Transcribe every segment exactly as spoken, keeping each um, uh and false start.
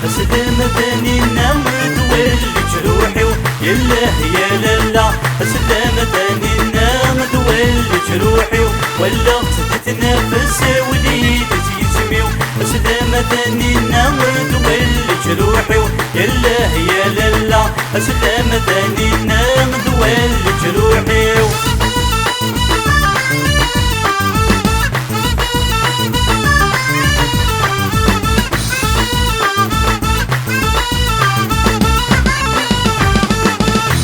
Aslam a Taninna, d wal leǧruḥ-iw, yellah ya lalla. Aslam a Taninna, d wal leǧruḥ-iw, wallaɣ-tt tetnafes, wlid-tt yisem-iw. Aslam a Taninna, d wal leǧruḥ-iw, yellah ya lalla. Aslam a Taninna, d wal leǧruḥ-iw.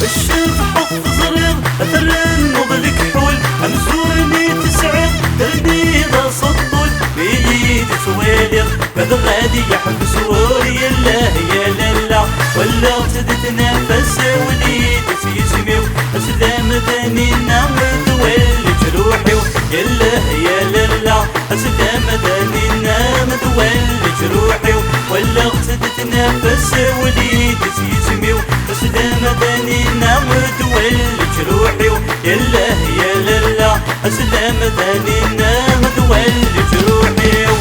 Tecbeḥ teẓriḍ, trennuḍ lekḥul, amzur-nni tesɛiḍ, terniḍ aseṭṭul, mi yi-d-twaliḍ, dɣa ad yeḥbes wul, yellah ya lalla, wallaɣ-tt d tnafes, wlid-tt yisem-iw. Aslam a Taninna, d wal leǧruḥ-iw, yellah ya lalla. Aslam a Taninna, d wal leǧruḥ-iw, wallaɣ-tt tetnafes, wlid-tt yisem-iw. Aslam a Taninna, d wal leǧruḥ-iw, yellah ya lalla. Aslam a Taninna, d wal leǧruḥ-iw.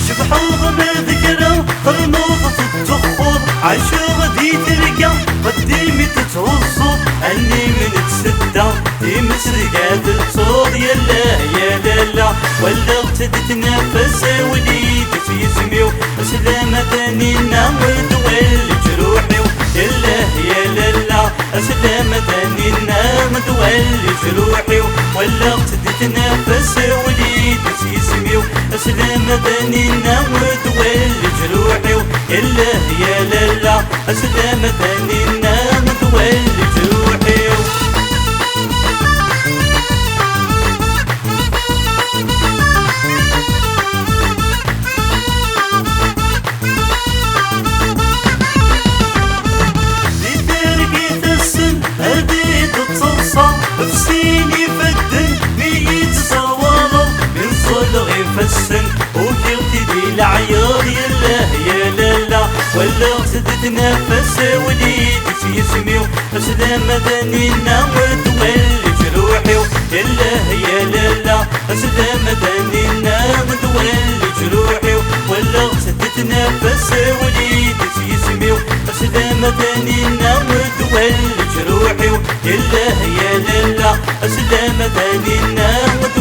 Cebḥeḍ ma d kra, ternuḍ tettexxuḍ, ɛaceɣ di terga, qeddim i tetthuẓẓuḍ, anim n tsedda, times deg-a tettuḍ, yellah ya lalla, wallaɣ-tt d tnafes, wlid-tt yisem-iw. Aslam a Taninna, d wal leǧruḥ-iw, yellah ya lalla. Aslam a Taninna, d wal leǧruḥ-iw, wallaɣ-tt d tnafes, wlid-tt yisem-iw. Aslam a Taninna, d wal leǧruḥ-iw, yellah ya lalla. Aslam a Taninna, d wal leǧruḥ-iw. Di targit-asen ad d-tettaḍsa, f sin ifadden mi yi-d-tessawaleḍ, mi nẓelleɣ ifassen, ukiɣ-t-id i leɛyaḍ, yellah ya lalla, wallaɣ-tt d tnafes, wlid-tt yisem-iw. Aslam a Taninna, d wal leǧruḥ-iw, yellah ya lalla. Aslam a Taninna, d wal leǧruḥ-iw, wallaɣ-tt tetnafes, wlid-tt yisem-iw. Aslam a Taninna, d wal leǧruḥ-iw, yellah ya lalla. Aslam a Taninna, d